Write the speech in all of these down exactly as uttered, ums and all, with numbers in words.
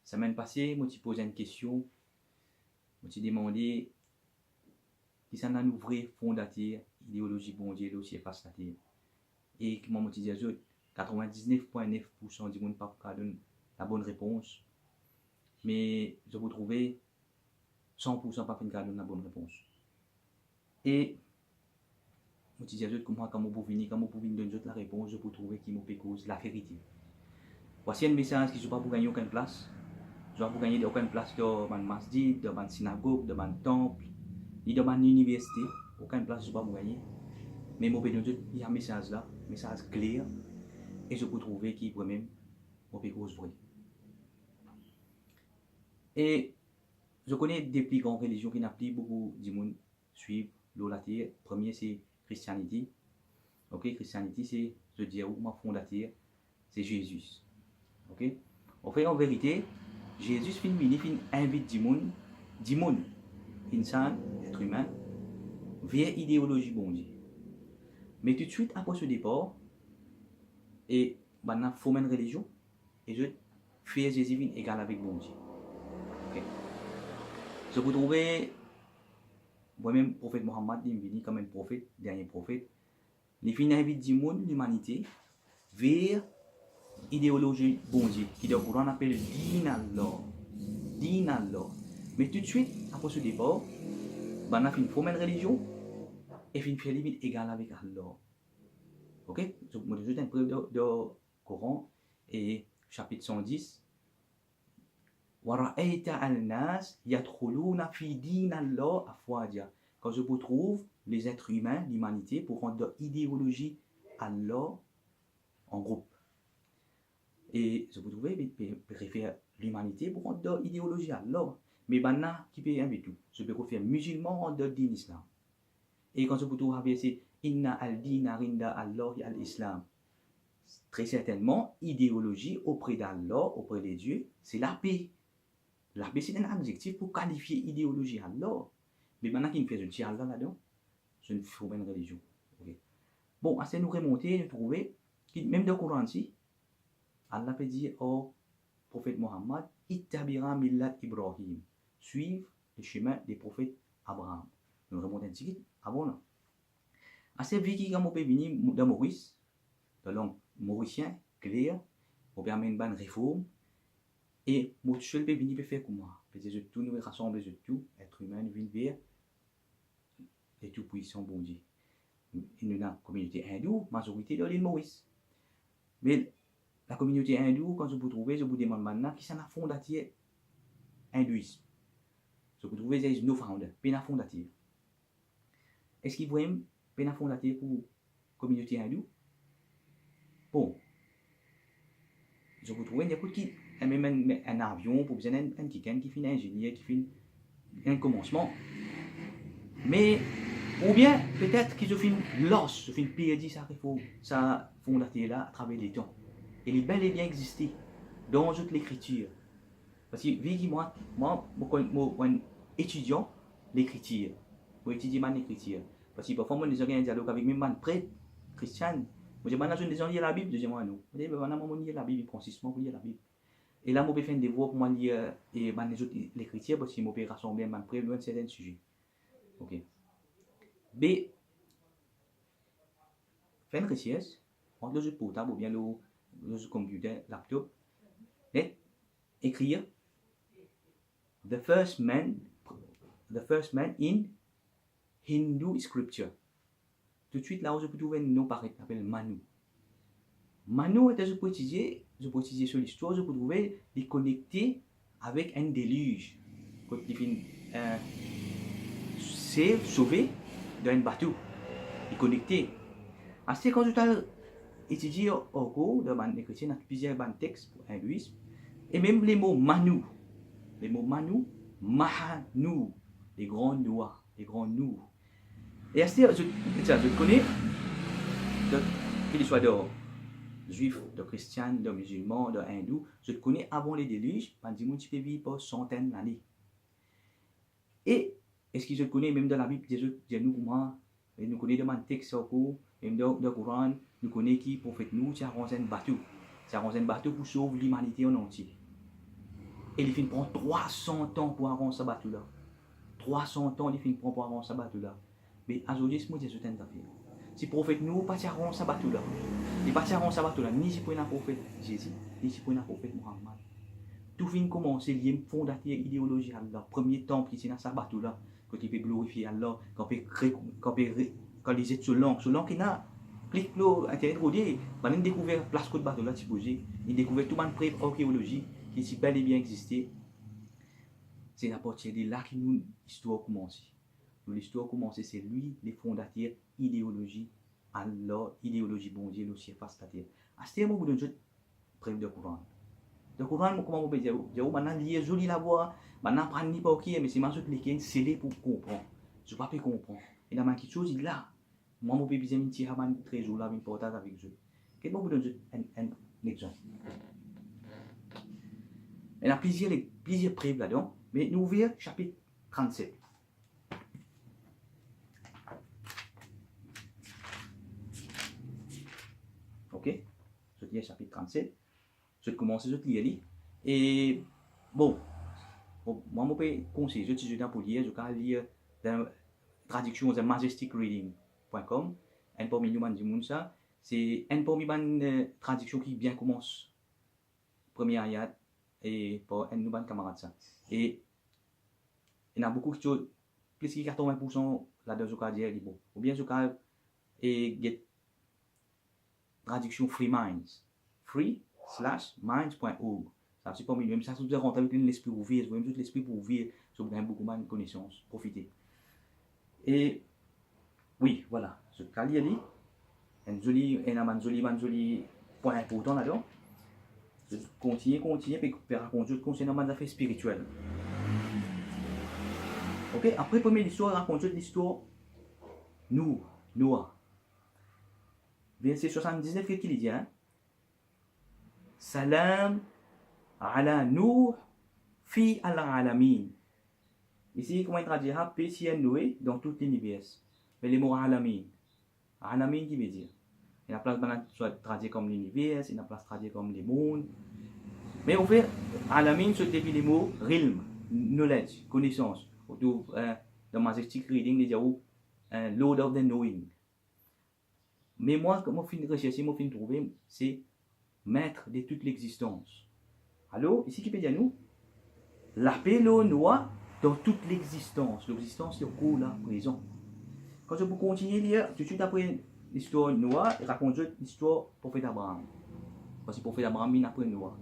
Semenn pase, mo ti poz enn kestion, mo ti demande, kisannla nou vre fondater ideolozi Bondie lor sirfas later? E kouma mo ti dir zot, katrovin-diznef pwin nef poursan dimoun pa pou kapav donn labonn repons, me zot pou trouve san poursan pa finn kapav donn labonn repons. E mo ti dir zot kouma, kan mo pou vini, kan mo pou vinn donn zot larepons, zot pou trouve ki mo pe koz laverite. Vwasi enn mesaz ki zot pa pou gagne okenn plas. Zot pa pou gagne okenn plas dan bann masjid, dan bann sinagog, dan bann tanp, ni dan bann liniversite. Okenn plas zot pa pou gagne. Me mo pe donn zot sa mesaz la, mesaz kler, e zot pou trouve ki vremem mo pe koz vre. E zot kone de pli gran relizion ki ena pli boukou dimoun swiv lor later, premie se Christianity. Ok, Christianity se, zot dir ou kouma fondater, se Zezi. Ok? Anfin, an verite, Zezi finn vini, finn invit dimoun, dimoun, insan, etrimin, ver ideolozi Bondie. Me toutswit apre so depar, e bannla form enn relizion, e zot fer Zezi vinn egal avek Bondie. Ok. Zot pou trouve, vremem, profet Mohammad, li vini kouma enn profet, dernie profet. Li finn invit dimoun, limanite, ver ideolozi Bondie, ki dan Koran apel Din Allah. Din Allah. Me toutswit apre so depar, bannla finn form enn relizion e finn fer li vinn egal avek Allah. Ok? So, mo donn zot enn prev dan, dan Koran, e sapit san dis, "Wa ra'ayta an-nas yadkhuluna fi dinillahi afwaja." Kan zot pou trouv lezetrimin, limanite, pou rant dan ideolozi Allah an group. E zot pou trouve, pe, pe, pe refer limanite pou rant dan ideolozi Allah. Me bannla ki pe invit ou, zot pe refer mizilman rant dan din Islam. E kan zot pou trouv sa verse, "Inna ad-dina inda Allahi al-Islam." Tre sertennman, ideolozi opre d'Allah, opre de Dieu, se lape. Lape se enn adjektif pou kalifie ideolozi Allah. Me bannla ki finn fer zot ti Allah ladan, zot finn form enn relizion. Ok. Bon, aster nou remonte, nou trouve ki mem dan Koran si, Allah pe dir ar profet Mohammad, "Ittabi millat Ibrahim", swiv le chemin de profet Abraham. Nou remont enn tigit avan la. Aster, vi ki kan mo pe vini dan Moris, dan lang morisien, kler, mo pe amenn bann reform, e mo tousel pe vini pe fer kouma, pe dir zot tou, nou rasanble zot tou, etrimin, nou vinn ver le Tou-Pwisan Bondie. Nou ena kominote indou, mazorite dan lil Moris. Me lakominote indou, kan zot pou trouve, zot pou demann bannla, kisannla fondater indouism? Zot pou trouve, there is no founder, pena fondater. Eski vremem pena fondater pou kominote indou? Bon, zot pou trouve enn ekout ki, enn, mem enn, enn avion pou bizin enn, enn kikenn ki finn inzinier, ki finn enn komansman. Me, oubien, petet ki zot finn lost, zot finn perdi sa reform, sa fondater la atraver letan. E li bel e bien existe dan zot lekritir. Parski vi ki mwa, mwa, mo konn, mo, mo enn etidian lekritir. Mo etidie bann lekritir. Parski parfwa mo bizin gagn dialog avek mem bann pret kristian. Mo dir bann la, zot ena deza lir Labib? Zot dir mwa non. Mo dir, be bann la, mwa mo lir Labib, li pran sis mwa pou lir Labib. E la mo pe fer enn devwar pou mwa lir, e bann lezot lekritir, parski mo pe rasanble bann prev lor enn sertenn size. Ok. Be, fer enn resers, rant lor zot portab oubien lor, lor zot computer, laptop, net, ekrir, "The first man, the first man in Hindu scripture." Toutswit la, zot pou trouv enn nom paret, apel Manu. Manu, ete zot pou etidie, zot pou etidie so listwar, zot pou trouve li konekte avek enn deliz, kot li finn, eh, save, sove dan enn bato. Li konekte. Aster, kan zot al etidie ankor dan bann lekritir, ena plizier bann text pou indouism, e mem lemo Manu, lemo Manu, Mahanu, le gran noi, le gran noi. E aster, zot, zot kone, zot, kiliswa dan Zwif, dan Kristian, dan Mizilman, dan Indou, zot kone avan le deliz, bann dimoun ti pe viv par santenn lane. E eski zot kone, mem dan Labib, dir zot, dir nou kouma, e nou kone dan bann text ankor, mem dan, dan Koran, nou kone ki profet Nouh ti aranz enn bato. Ti aranz enn bato pou sov limanite an antie. E li finn pran trwa san an pou aranz sa bato la. Trwa san an li finn pran pou aranz sa bato la. Me azordi, mo dir zot enn zafer. Si profet Nouh pa ti aranz sa bato la, li pa ti aranz sa bato la, ni ti pou ena profet Zezi, ni ti pou ena profet Mohammad. Tou finn koumanse, li mem fondater ideolozi Allah, premie tanp ki ti ena sa bato la, kot li pe glorifie Allah, kan pe kre-, kan pe re-, kan li zet so lank, so lank ena, klik lor internet, rode, bann inn dekouver plas kot bato la ti poze, inn dekouver tou bann prev arkeolozi ki ti bel e bien existe. Se apartir de la ki nou listwar koumanse. Nou listwar koumanse, se li le fondater ideolozi Allah, ideolozi Bondie lor sirfas later. Aster mo pou donn zot prev dan Koran. Dan Koran, mo, kouma mo pe dir ou, dir ou, bann la lir zoli lavwa, bann la aprann li par ker, me selman zot leker sele pou konpran. Zot pa pe konpran. Ena bann kiksoz, li la. Mwa, mo pe bizin vinn tir sa bann trezor la, vinn partaz avek zot. Get mo pou donn zot enn, enn, enn lexanp. Ena plizier le-, plizier prev ladan, me nou ouver sapit trannset. Ok? Zot lir sapit trannset. Zot koumanse zot lir li. E, bon, bon, mwa, mo pe konsey zot, si zot ena pou lir, zot kav lir dan tradiksion, the majestic reading point com. Enn parmi nou bann dimoun sa, se enn parmi bann, eh, tradiksion ki bien koumans premie ayat, e par enn nou bann kamarad sa. E ena boukou ki, plis ki katrovin poursan ladan zot kav dir li bon. Oubien zot kav, e, get tradiksion Free Minds. Free slash minds point org. Sa se parmi nou mem sa, si zot rant avek enn lespri ouver, zot mem zot lespri pou ouver, zot pou gagn boukou bann konesans, profite. E wi, vwala, zot kav lir li. Enn zoli, ena bann zoli, bann zoli pwin inportan ladan. Zot kontigne, kontigne, pe, pe rakont zot konsernan bann zafer spiritiel. Ok, apre premie listwar, rakont zot listwar Nouh, Noa. Verse swasanndiznef, ki li dir, hein? Salam ala Nouh fi al-alamin. Isi, kouma li tradwir sa, pe sir Noe dan tou liniver. Me lemo alamin, alamin ki ve dir, ena plas bann la swa tradwir kom liniver, ena plas tradwir kom lemond. Me anfet, alamin sot depi lemo ilm, knowledge, konesans. Ou trouv, eh, dan Majestic Reading, li dir ou, eh, Lord of the Knowing. Me mwa, kan mo finn reserse, mo finn trouve, se maître de toute l'existence. Alor, isi ki pe dir nou, lape lor Noa dan tout lexistans. Lexistans, se ankor la, prezan. Kan zot pou kontigne lir, toutswit apre listwar Noa, li rakont zot listwar profet Abraham. Parski profet Abraham vinn apre Noa.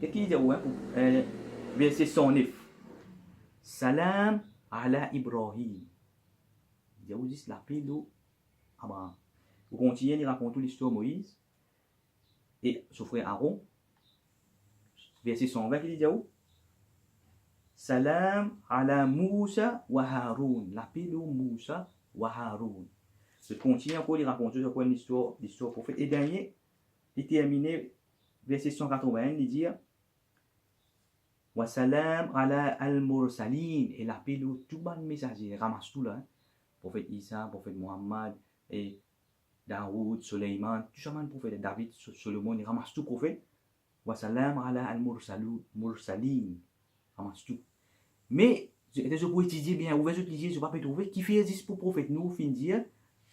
Ki li dir ou, hein, pou, eh, verse san nef. Salam ala Ibrahim. Li dir ou zis lape lor Abraham. Pou kontigne, li rakont ou listwar Moiz e so frer Aron. Verse san vin, ki li dir ou? Salam ala Mousa wa Haroun. Lape lor Mousa wa Haroun. Zot kontigne ankor, li rakont zot ankor enn listwar, listwar profet. E dernie, li termine, verse san katrovin-enn, li dir, wa salam ala al-mursalin, e lape lor tou bann mesaze, ramas tou la, hein. Profet Isa, profet Mohammad, e Daoud, Soleiman, tou sa bann profet, David, So-, Solomon, li ramas tou profet. Wa salam ala al-mursalu-, mursalin, ramas tou. Me, zot, zot pou etidie bien, ouver zot lizie, zot pa pe trouve, kifer zis pou profet Nouh finn dir,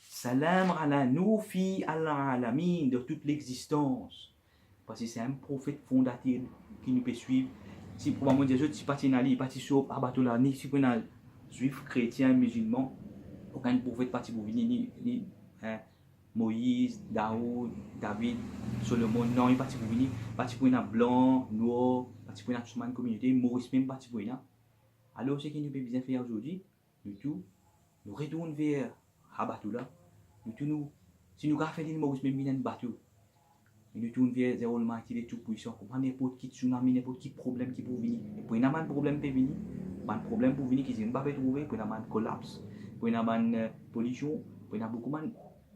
salam ala Nouh fi al-alamin, dan tout lexistans. Parski se enn profet fondater ki nou pe swiv. Si, kouma mo dir zot, si pa ti ena li, pa ti sov a bato la, ni si pou ena Zwif, kretien, mizilman, okenn profet pa ti pou vini, ni, ni, hein, Moiz, Daoud, David, Solomon, non, li pa ti pou vini, pa ti pou ena blan, nwar, pa ti pou ena tou bann kominote, Moris mem pa ti pou ena. Alor, seki nou pe bizin fer azordi, nou tou, nou retourn ver sa bato la. Nou tou, nou, si nou kav fer lil Moris mem vinn enn bato, e nou tourn ver the Almighty, le Tout-Puissant, kouma ninport ki tsunami, ninport ki problem ki pou vini. E pou ena bann problem pe vini, bann problem pou vini ki zot pa pe trouve, pou ena bann kolaps, pou ena bann, eh, polision, pou ena boukou bann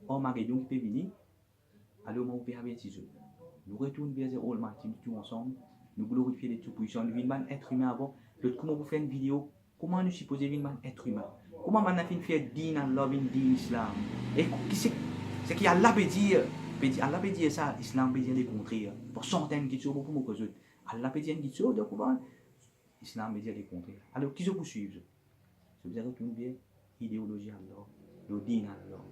Armagedon ki pe vini. Alor, mo pe averti zot. Nou retourn ver the Almighty, nou tou ansam, nou glorifie le Tout-Puissant, nou vinn bann et imin avan. Lot kou mo pou fer enn video, kouma nou sipoze vinn bann et imin. Kouma bann la finn fer din Allah vinn din Islam. E ki se, seki Allah pe dir, pe dir, Allah pe dir sa, Islam pe dir lekontrer. Par santenn kiksoz, mo pou mo koz zot. Allah pe dir enn kiksoz, donk, ou va, Islam ve dir lekontrer. Alor, ki zot pou swiv zot? Zot bizin retourn ver ideolozi Allah, lor din Allah.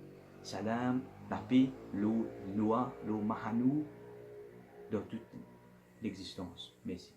Salam, lape, lor lwa, lor mahanour, dan tout lexistans. Mersi.